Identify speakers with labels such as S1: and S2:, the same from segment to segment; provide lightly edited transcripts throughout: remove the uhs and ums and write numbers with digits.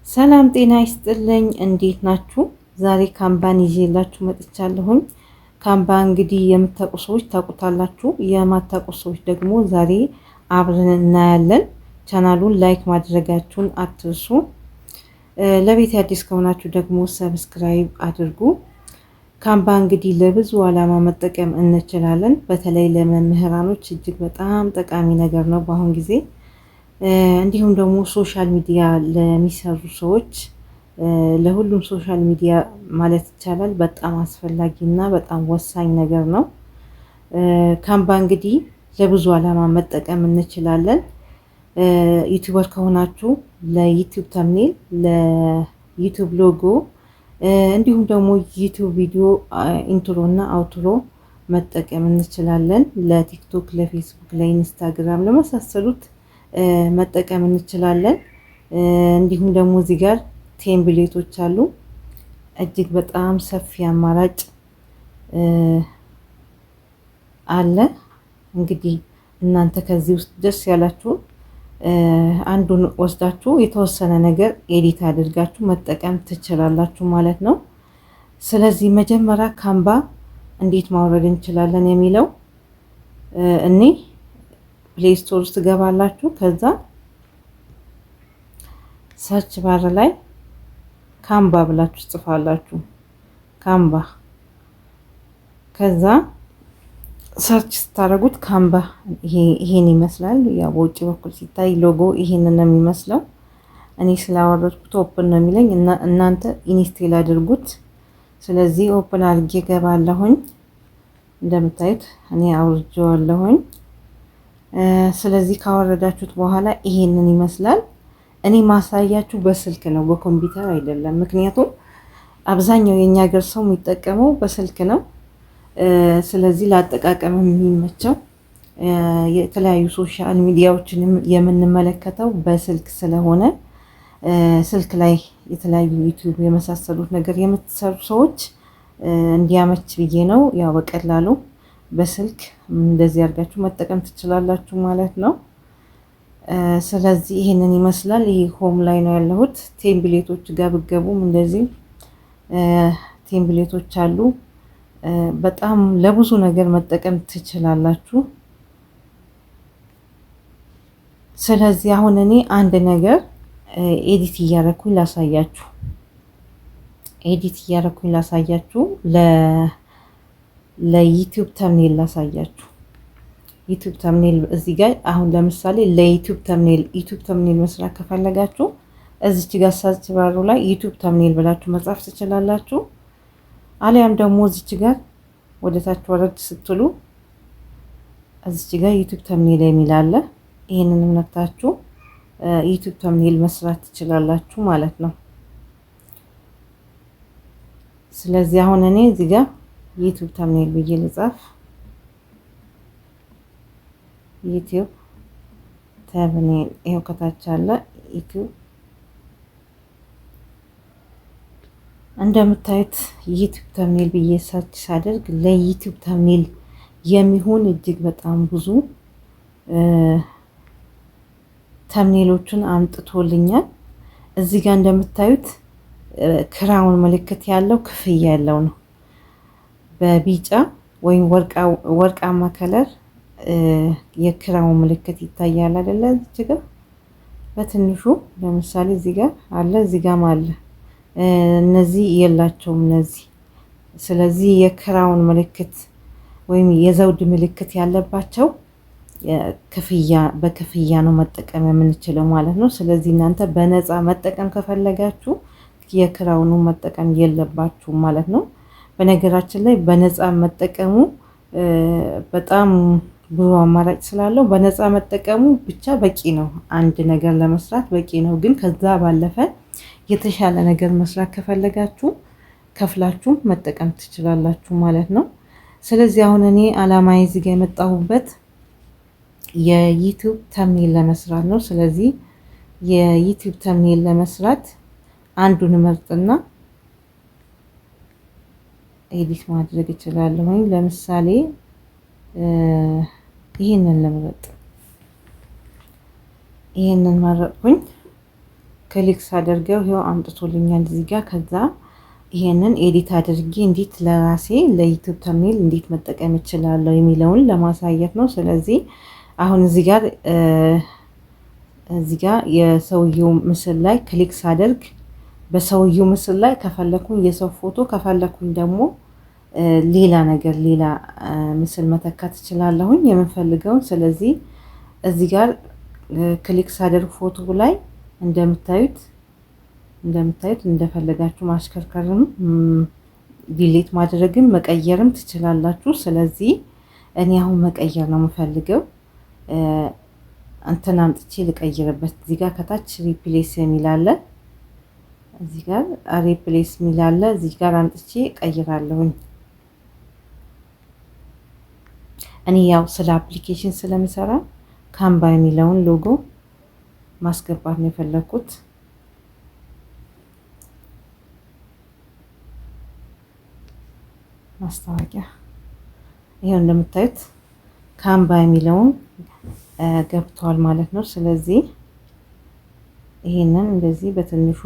S1: ሰላም ጤና ይስጥልኝ። እንዴት ናችሁ? ዛሬ Canva ን ይዤላችሁ መጥቻለሁኝ። Canva እንግዲህ የምታውቁ ሰዎች ታውቁታላችሁ፣ የማታውቁ ሰዎች ደግሞ ዛሬ አብረን እናያለን። ቻናሉን like ማድረጋችሁን አትርሱ። ለቤት አዲስ ከሆናችሁ ደግሞ subscribe አድርጉ። Canva እንግዲህ ለብዙ ዓላማ መጠቀም እንችላለን። በተለይ ለመምህራኖች እጅግ በጣም ጠቃሚ ነገር ነው በአሁን ጊዜ። እንዲሁም ደግሞ social media ለሚሰሩ ሰዎች፣ ለሁሉም social media ማለት ይቻላል በጣም አስፈላጊ እና በጣም ወሳኝ ነገር ነው። Canva እንግዲህ ለብዙ ዓላማ መጠቀም እንችላለን። YouTuber ከሆናችሁ ለ YouTube thumbnail፣ ለ YouTube logo፣ እንዲሁም ደግሞ YouTube ቪዲዮ intro እና outro መጠቀም እንችላለን። ለ TikTok፣ ለ Facebook፣ ለ Instagram ለመሳሰሉት መጠቀም እንችላለን። እንዲሁም ደግሞ እዚህ ጋር template ኦች አሉ። እጅግ በጣም ሰፊ አማራጭ አለ። እንግዲህ እናንተ ከዚህ ውስጥ ደስ ያላችሁን አንዱን ወስዳችሁ የተወሰነ ነገር edit አድርጋችሁ መጠቀም ትችላላችሁ ማለት ነው። ስለዚህ መጀመሪያ Canva እንዴት ማውረድ እንችላለን የሚለው እኔ Play Store ውስጥ ትገባላችሁ። ከዛ search bar ላይ Canva ብላችሁ ጽፋላችሁ። Canva ከዛ search ስታደርጉት Canva ይሄን ይመስላል። ያው በውጭ በኩል ሲታይ ሎጎ ይሄንን ነው የሚመስለው። እኔ ስላወረድኩት open ነው የሚለኝ። እናንተ install አድርጉት። ስለዚህ open አድርጌ ገባለሁኝ። እንደምታዩት እኔ አውርጄዋለሁኝ። ስለዚህ ካወረዳችሁት በኋላ ይሄንን ይመስላል። እኔ ማሳያችሁ በስልክ ነው፣ በኮምፒውተር አይደለም። ምክንያቱም አብዛኛው የኛ ሀገር ሰው የሚጠቀመው በስልክ ነው። ስለዚህ ለአጠቃቀም የሚመቸው የተለያዩ social media ዎችን የምንመለከተው በስልክ ስለሆነ ስልክ ላይ የተለያዩ YouTube የመሳሰሉት ነገር የምትሰሩ ሰዎች እንዲያመች ብዬ ነው። ያው በቀላሉ በስልክ እንደዚህ አድርጋችሁ መጠቀም ትችላላችሁ ማለት ነው። ስለዚህ ይሄንን ይመስላል። ይሄ home ላይ ነው ያለሁት። template ኦች ጋር ብገቡም እንደዚህ template ኦች አሉ። በጣም ለብዙ ነገር መጠቀም ትችላላችሁ። ስለዚህ አሁን እኔ አንድ ነገር edit እያረኩኝ ላሳያችሁ። edit እያረኩኝ ላሳያችሁ፣ ለ YouTube thumbnail ላሳያችሁ። YouTube thumbnail እዚህ ጋር አሁን ለምሳሌ ለ YouTube thumbnail፣ YouTube thumbnail መስራት ከፈለጋችሁ እዚች ጋር search bar ኡ ላይ YouTube thumbnail ብላችሁ መጻፍ ትችላላችሁ። አሊያም ደግሞ እዚች ጋር ወደ ታች ወረድ ስትሉ እዚች ጋር YouTube thumbnail የሚል አለ። ይሄንንም ነክታችሁ YouTube thumbnail መስራት ትችላላችሁ ማለት ነው። ስለዚህ አሁን እኔ እዚህ ጋር YouTube thumbnail ብዬ ልጻፍ። YouTube thumbnail ይኸው ከታች አለ YouTube። እንደምታዩት YouTube thumbnail ብዬ search ሳደርግ ለ YouTube thumbnail የሚሆን እጅግ በጣም ብዙ thumbnail ኦችን አምጥቶልኛል። እዚህ ጋር እንደምታዩት crown ምልክት ያለው ክፍያ ያለው ነው። በቢጫ ወይም ወርቃማ color የ crown ምልክት ይታያል አይደለ? እዚህ ጋር በትንሹ ለምሳሌ እዚህ ጋር አለ፣ እዚህ ጋርም አለ። እነዚህ የላቸውም እነዚህ። ስለዚህ የ crown ምልክት ወይም የዘውድ ምልክት ያለባቸው ክፍያ በክፍያ ነው መጠቀም የምንችለው ማለት ነው። ስለዚህ እናንተ በነፃ መጠቀም ከፈለጋችሁ የ crown ኑ መጠቀም የለባችሁም ማለት ነው። በነገራችን ላይ በነፃ መጠቀሙ በጣም ብዙ አማራጭ ስላለው በነፃ መጠቀሙ ብቻ በቂ ነው። አንድ ነገር ለመስራት በቂ ነው። ግን ከዛ ባለፈ የተሻለ ነገር መስራት ከፈለጋችሁ ከፍላችሁ መጠቀም ትችላላችሁ ማለት ነው። ስለዚህ አሁን እኔ አላማዬ እዚህ ጋር የመጣሁበት የ YouTube thumbnail ለመስራት ነው። ስለዚህ የ YouTube thumbnail ለመስራት አንዱን መርጥና edit ማድረግ እችላለሁኝ። ለምሳሌ ይህንን ልምረጥ። ይህንን መረጥኩኝ። Click ሳደርገው ይኸው አምጥቶልኛል እዚህ ጋር። ከዛ ይሄንን edit አድርጌ እንዴት ለራሴ ለ YouTube thumbnail እንዴት መጠቀም እችላለሁ የሚለውን ለማሳየት ነው። ስለዚህ አሁን እዚህ ጋር የሰውየው ምስል ላይ click ሳደርግ በሰውየው ምስል ላይ ከፈለኩኝ የሰው ፎቶ፣ ከፈለኩኝ ደግሞ ሌላ ነገር፣ ሌላ ምስል መተካት እችላለሁኝ የምፈልገውን። ስለዚህ እዚህ ጋር click ሳደርግ ፎቶ ላይ እንደምታዩት እንደፈለጋችሁ ማሽከርከርም delete ማድረግም መቀየርም ትችላላችሁ። ስለዚህ እኔ አሁን መቀየር ነው የምፈልገው። እንትን አምጥቼ ልቀይርበት። እዚህ ጋር ከታች replace የሚል አለ። እዚህ ጋር replace የሚል አለ። እዚህ ጋር አምጥቼ ቀይራለሁኝ። እኔ ያው ስለ application ስለምሰራ Canva የሚለውን ሎጎ ማስገባት ነው የፈለኩት። ማስታወቂያ። ይሄው እንደምታዩት Canva የሚለውን ገብቷል ማለት ነው። ስለዚህ ይሄንን እንደዚህ በትንሹ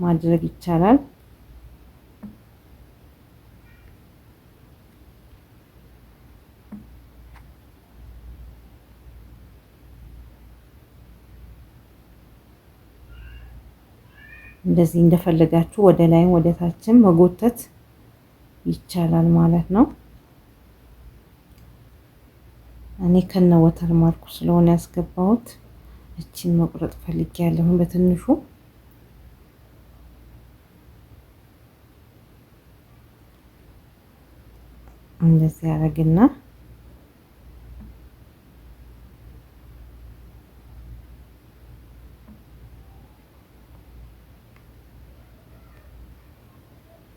S1: ማድረግ ይቻላል። እንደዚህ እንደፈለጋችሁ ወደ ላይም ወደ ታችም መጎተት ይቻላል ማለት ነው። እኔ ከነ watermark ኡ ስለሆነ ያስገባሁት እቺን መቁረጥ ፈልጌያለሁኝ በትንሹ። እንደዚህ ያደርግና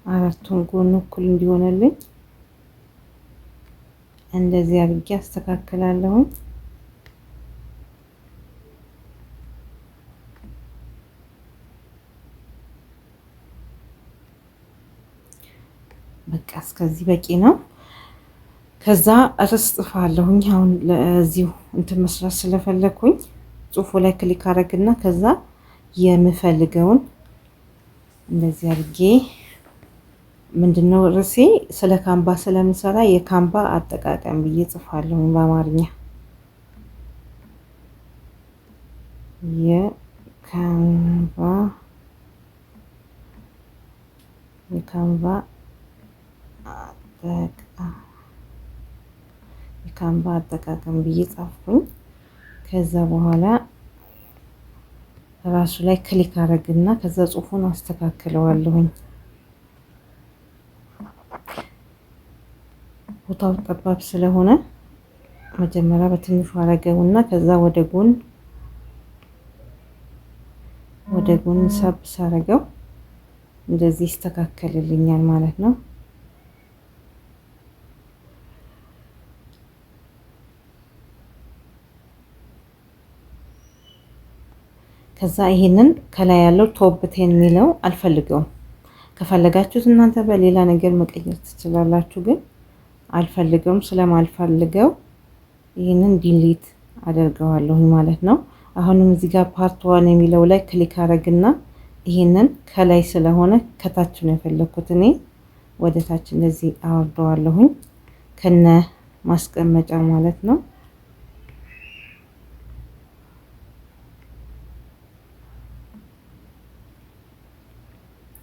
S1: አራቱን ጎን እኩል እንዲሆንልኝ እንደዚህ አድርጌ አስተካክላለሁኝ። በቃ እስከዚህ በቂ ነው። ከዛ ርዕስ ጽፋለሁኝ። አሁን ለዚሁ እንትን መስራት ስለፈለኩኝ ጽሁፉ ላይ click አረግና ከዛ የምፈልገውን እንደዚህ አድርጌ፣ ምንድነው ርዕሴ? ስለ Canva ስለምሰራ የ Canva አጠቃቀም ብዬ ጽፋለሁኝ በአማርኛ። የ Canva አጠቃቀም ብዬ ጻፍኩኝ። ከዛ በኋላ ራሱ ላይ click አረግና ከዛ ጽሁፉን አስተካክለዋለሁኝ። ቦታው ጠባብ ስለሆነ መጀመሪያ በትንሹ አረገውና ከዛ ወደ ጎን ሳብ ሳረገው እንደዚህ ይስተካከልልኛል ማለት ነው። ከዛ ይሄንን ከላይ ያለው top 10 የሚለው አልፈልገውም። ከፈለጋችሁት እናንተ በሌላ ነገር መቀየር ትችላላችሁ፣ ግን አልፈልገውም። ስለማልፈልገው ይህንን delete አደርገዋለሁ ማለት ነው። አሁንም እዚህ ጋር part 1 የሚለው ላይ click አረግና ይህንን ከላይ ስለሆነ ከታች ነው የፈለግኩት እኔ፣ ወደ ታች እንደዚህ አወርደዋለሁኝ ከነ ማስቀመጫ ማለት ነው።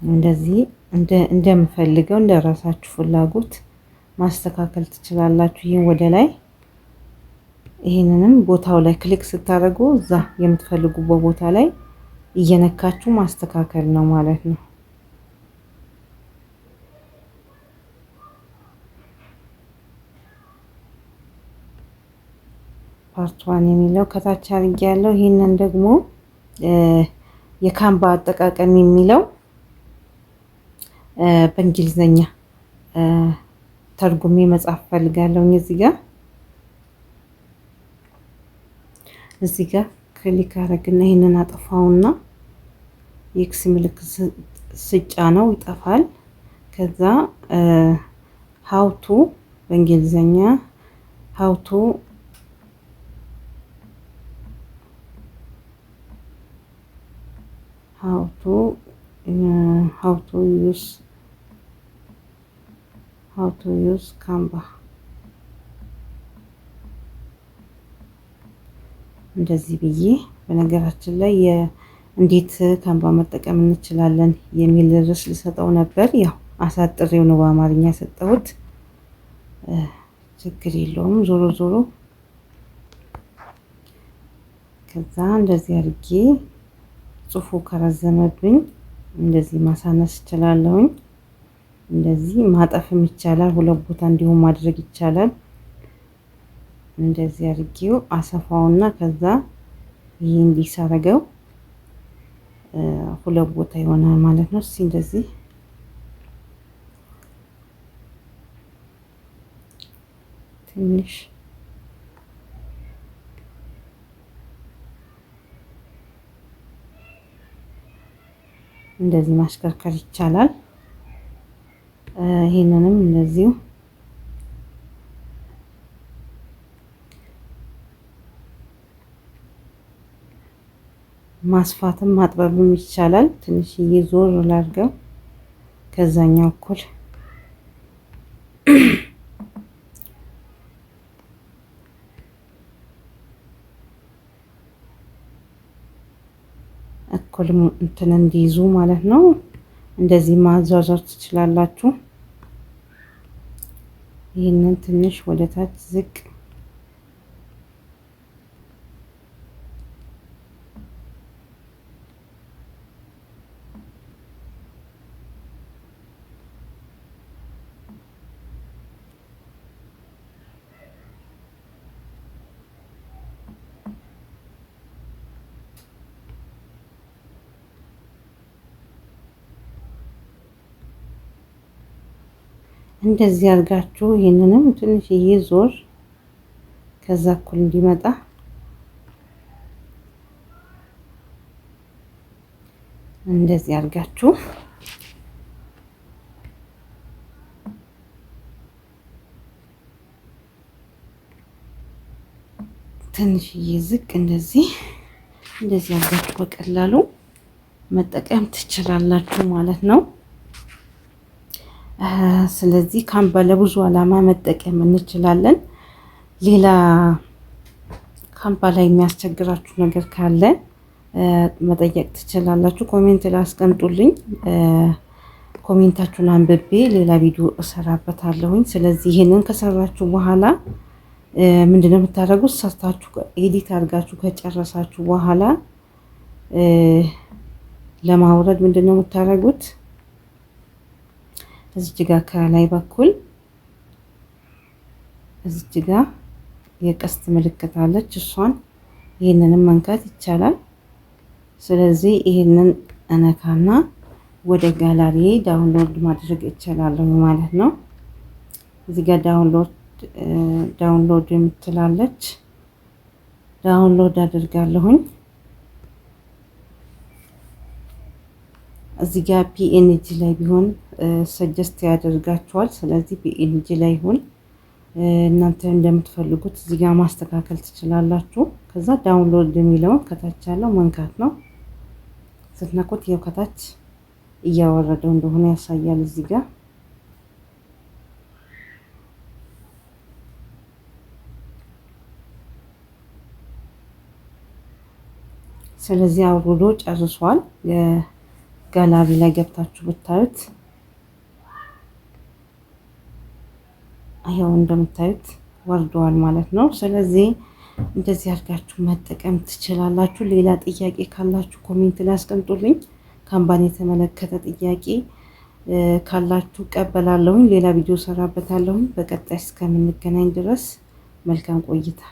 S1: እንደዚህ እንደምፈልገው እንደ ራሳችሁ ፍላጎት ማስተካከል ትችላላችሁ። ይህን ወደ ላይ፣ ይህንንም ቦታው ላይ click ስታደርጉ እዛ የምትፈልጉበት ቦታ ላይ እየነካችሁ ማስተካከል ነው ማለት ነው። Part 1 የሚለው ከታች አድርጌ ያለው፣ ይህንን ደግሞ የ Canva አጠቃቀም የሚለው በእንግሊዘኛ ተርጉሜ መጻፍ ፈልጋለሁ። እዚህ ጋር click አረግና ይህንን አጠፋውና የ X ምልክት ስጫነው ይጠፋል። ከዛ how to በእንግሊዘኛ how to How to use Canva እንደዚህ ብዬ፣ በነገራችን ላይ እንዴት Canva መጠቀም እንችላለን የሚል ርዕስ ልሰጠው ነበር። ያው አሳጥሬው ነው በአማርኛ ሰጠሁት። ችግር የለውም። ዞሮ ዞሮ ከዛ እንደዚህ አድርጌ ጽሁፉ ከረዘመብኝ እንደዚህ ማሳነስ እችላለሁኝ። እንደዚህ ማጠፍም ይቻላል። ሁለት ቦታ እንዲሁም ማድረግ ይቻላል። እንደዚህ አድርጌው አሰፋውና ከዛ ይህ እንዲህ ሳረገው ሁለት ቦታ ይሆናል ማለት ነው። እስኪ እንደዚህ ትንሽ እንደዚህ ማሽከርከር ይቻላል። ይሄንንም እንደዚሁ ማስፋትም ማጥበብም ይቻላል። ትንሽዬ ዞር ላድርገው ከዛኛው እኩል። እኩል እንትን እንዲይዙ ማለት ነው። እንደዚህ ማዟዟር ትችላላችሁ። ይህንን ትንሽ ወደ ታች ዝቅ፣ እንደዚህ አድርጋችሁ ይህንንም ትንሽዬ ዞር ከዛ እኩል እንዲመጣ እንደዚህ አድርጋችሁ ትንሽዬ ዝቅ እንደዚህ እንደዚህ አድርጋችሁ በቀላሉ መጠቀም ትችላላችሁ ማለት ነው። ስለዚህ Canva ለብዙ ዓላማ መጠቀም እንችላለን። ሌላ Canva ላይ የሚያስቸግራችሁ ነገር ካለ መጠየቅ ትችላላችሁ። Comment ላይ አስቀምጡልኝ። Comment ኣችሁን አንብቤ ሌላ ቪዲዮ እሰራበታለሁኝ። ስለዚህ ይህንን ከሰራችሁ በኋላ ምንድነው የምታደርጉት? ሰርታችሁ edit አድርጋችሁ ከጨረሳችሁ በኋላ ለማውረድ ምንድነው የምታደርጉት? እዚች ጋር ከላይ በኩል እዚች ጋር የቀስት ምልክት አለች። እሷን ይህንንም መንካት ይቻላል። ስለዚህ ይህንን እነካና ወደ gallery download ማድረግ እችላለሁ ማለት ነው። እዚህ ጋር download የምትላለች download አድርጋለሁኝ። እዚህ ጋር PNG ላይ ቢሆን suggest ያደርጋችኋል። ስለዚህ PNG ላይ ይሁን፣ እናንተ እንደምትፈልጉት እዚህ ጋር ማስተካከል ትችላላችሁ። ከዛ download የሚለውን ከታች ያለው መንካት ነው። ስትነኩት ይኸው ከታች እያወረደው እንደሆነ ያሳያል እዚህ ጋር። ስለዚህ አውርዶ ጨርሷል። ጋላሪ ላይ ገብታችሁ ብታዩት ይኸው እንደምታዩት ወርደዋል ማለት ነው። ስለዚህ እንደዚህ አድርጋችሁ መጠቀም ትችላላችሁ። ሌላ ጥያቄ ካላችሁ comment ላይ አስቀምጡልኝ። Canva ን የተመለከተ ጥያቄ ካላችሁ እቀበላለሁኝ። ሌላ ቪዲዮ ሰራበታለሁኝ። በቀጣይ እስከምንገናኝ ድረስ መልካም ቆይታ።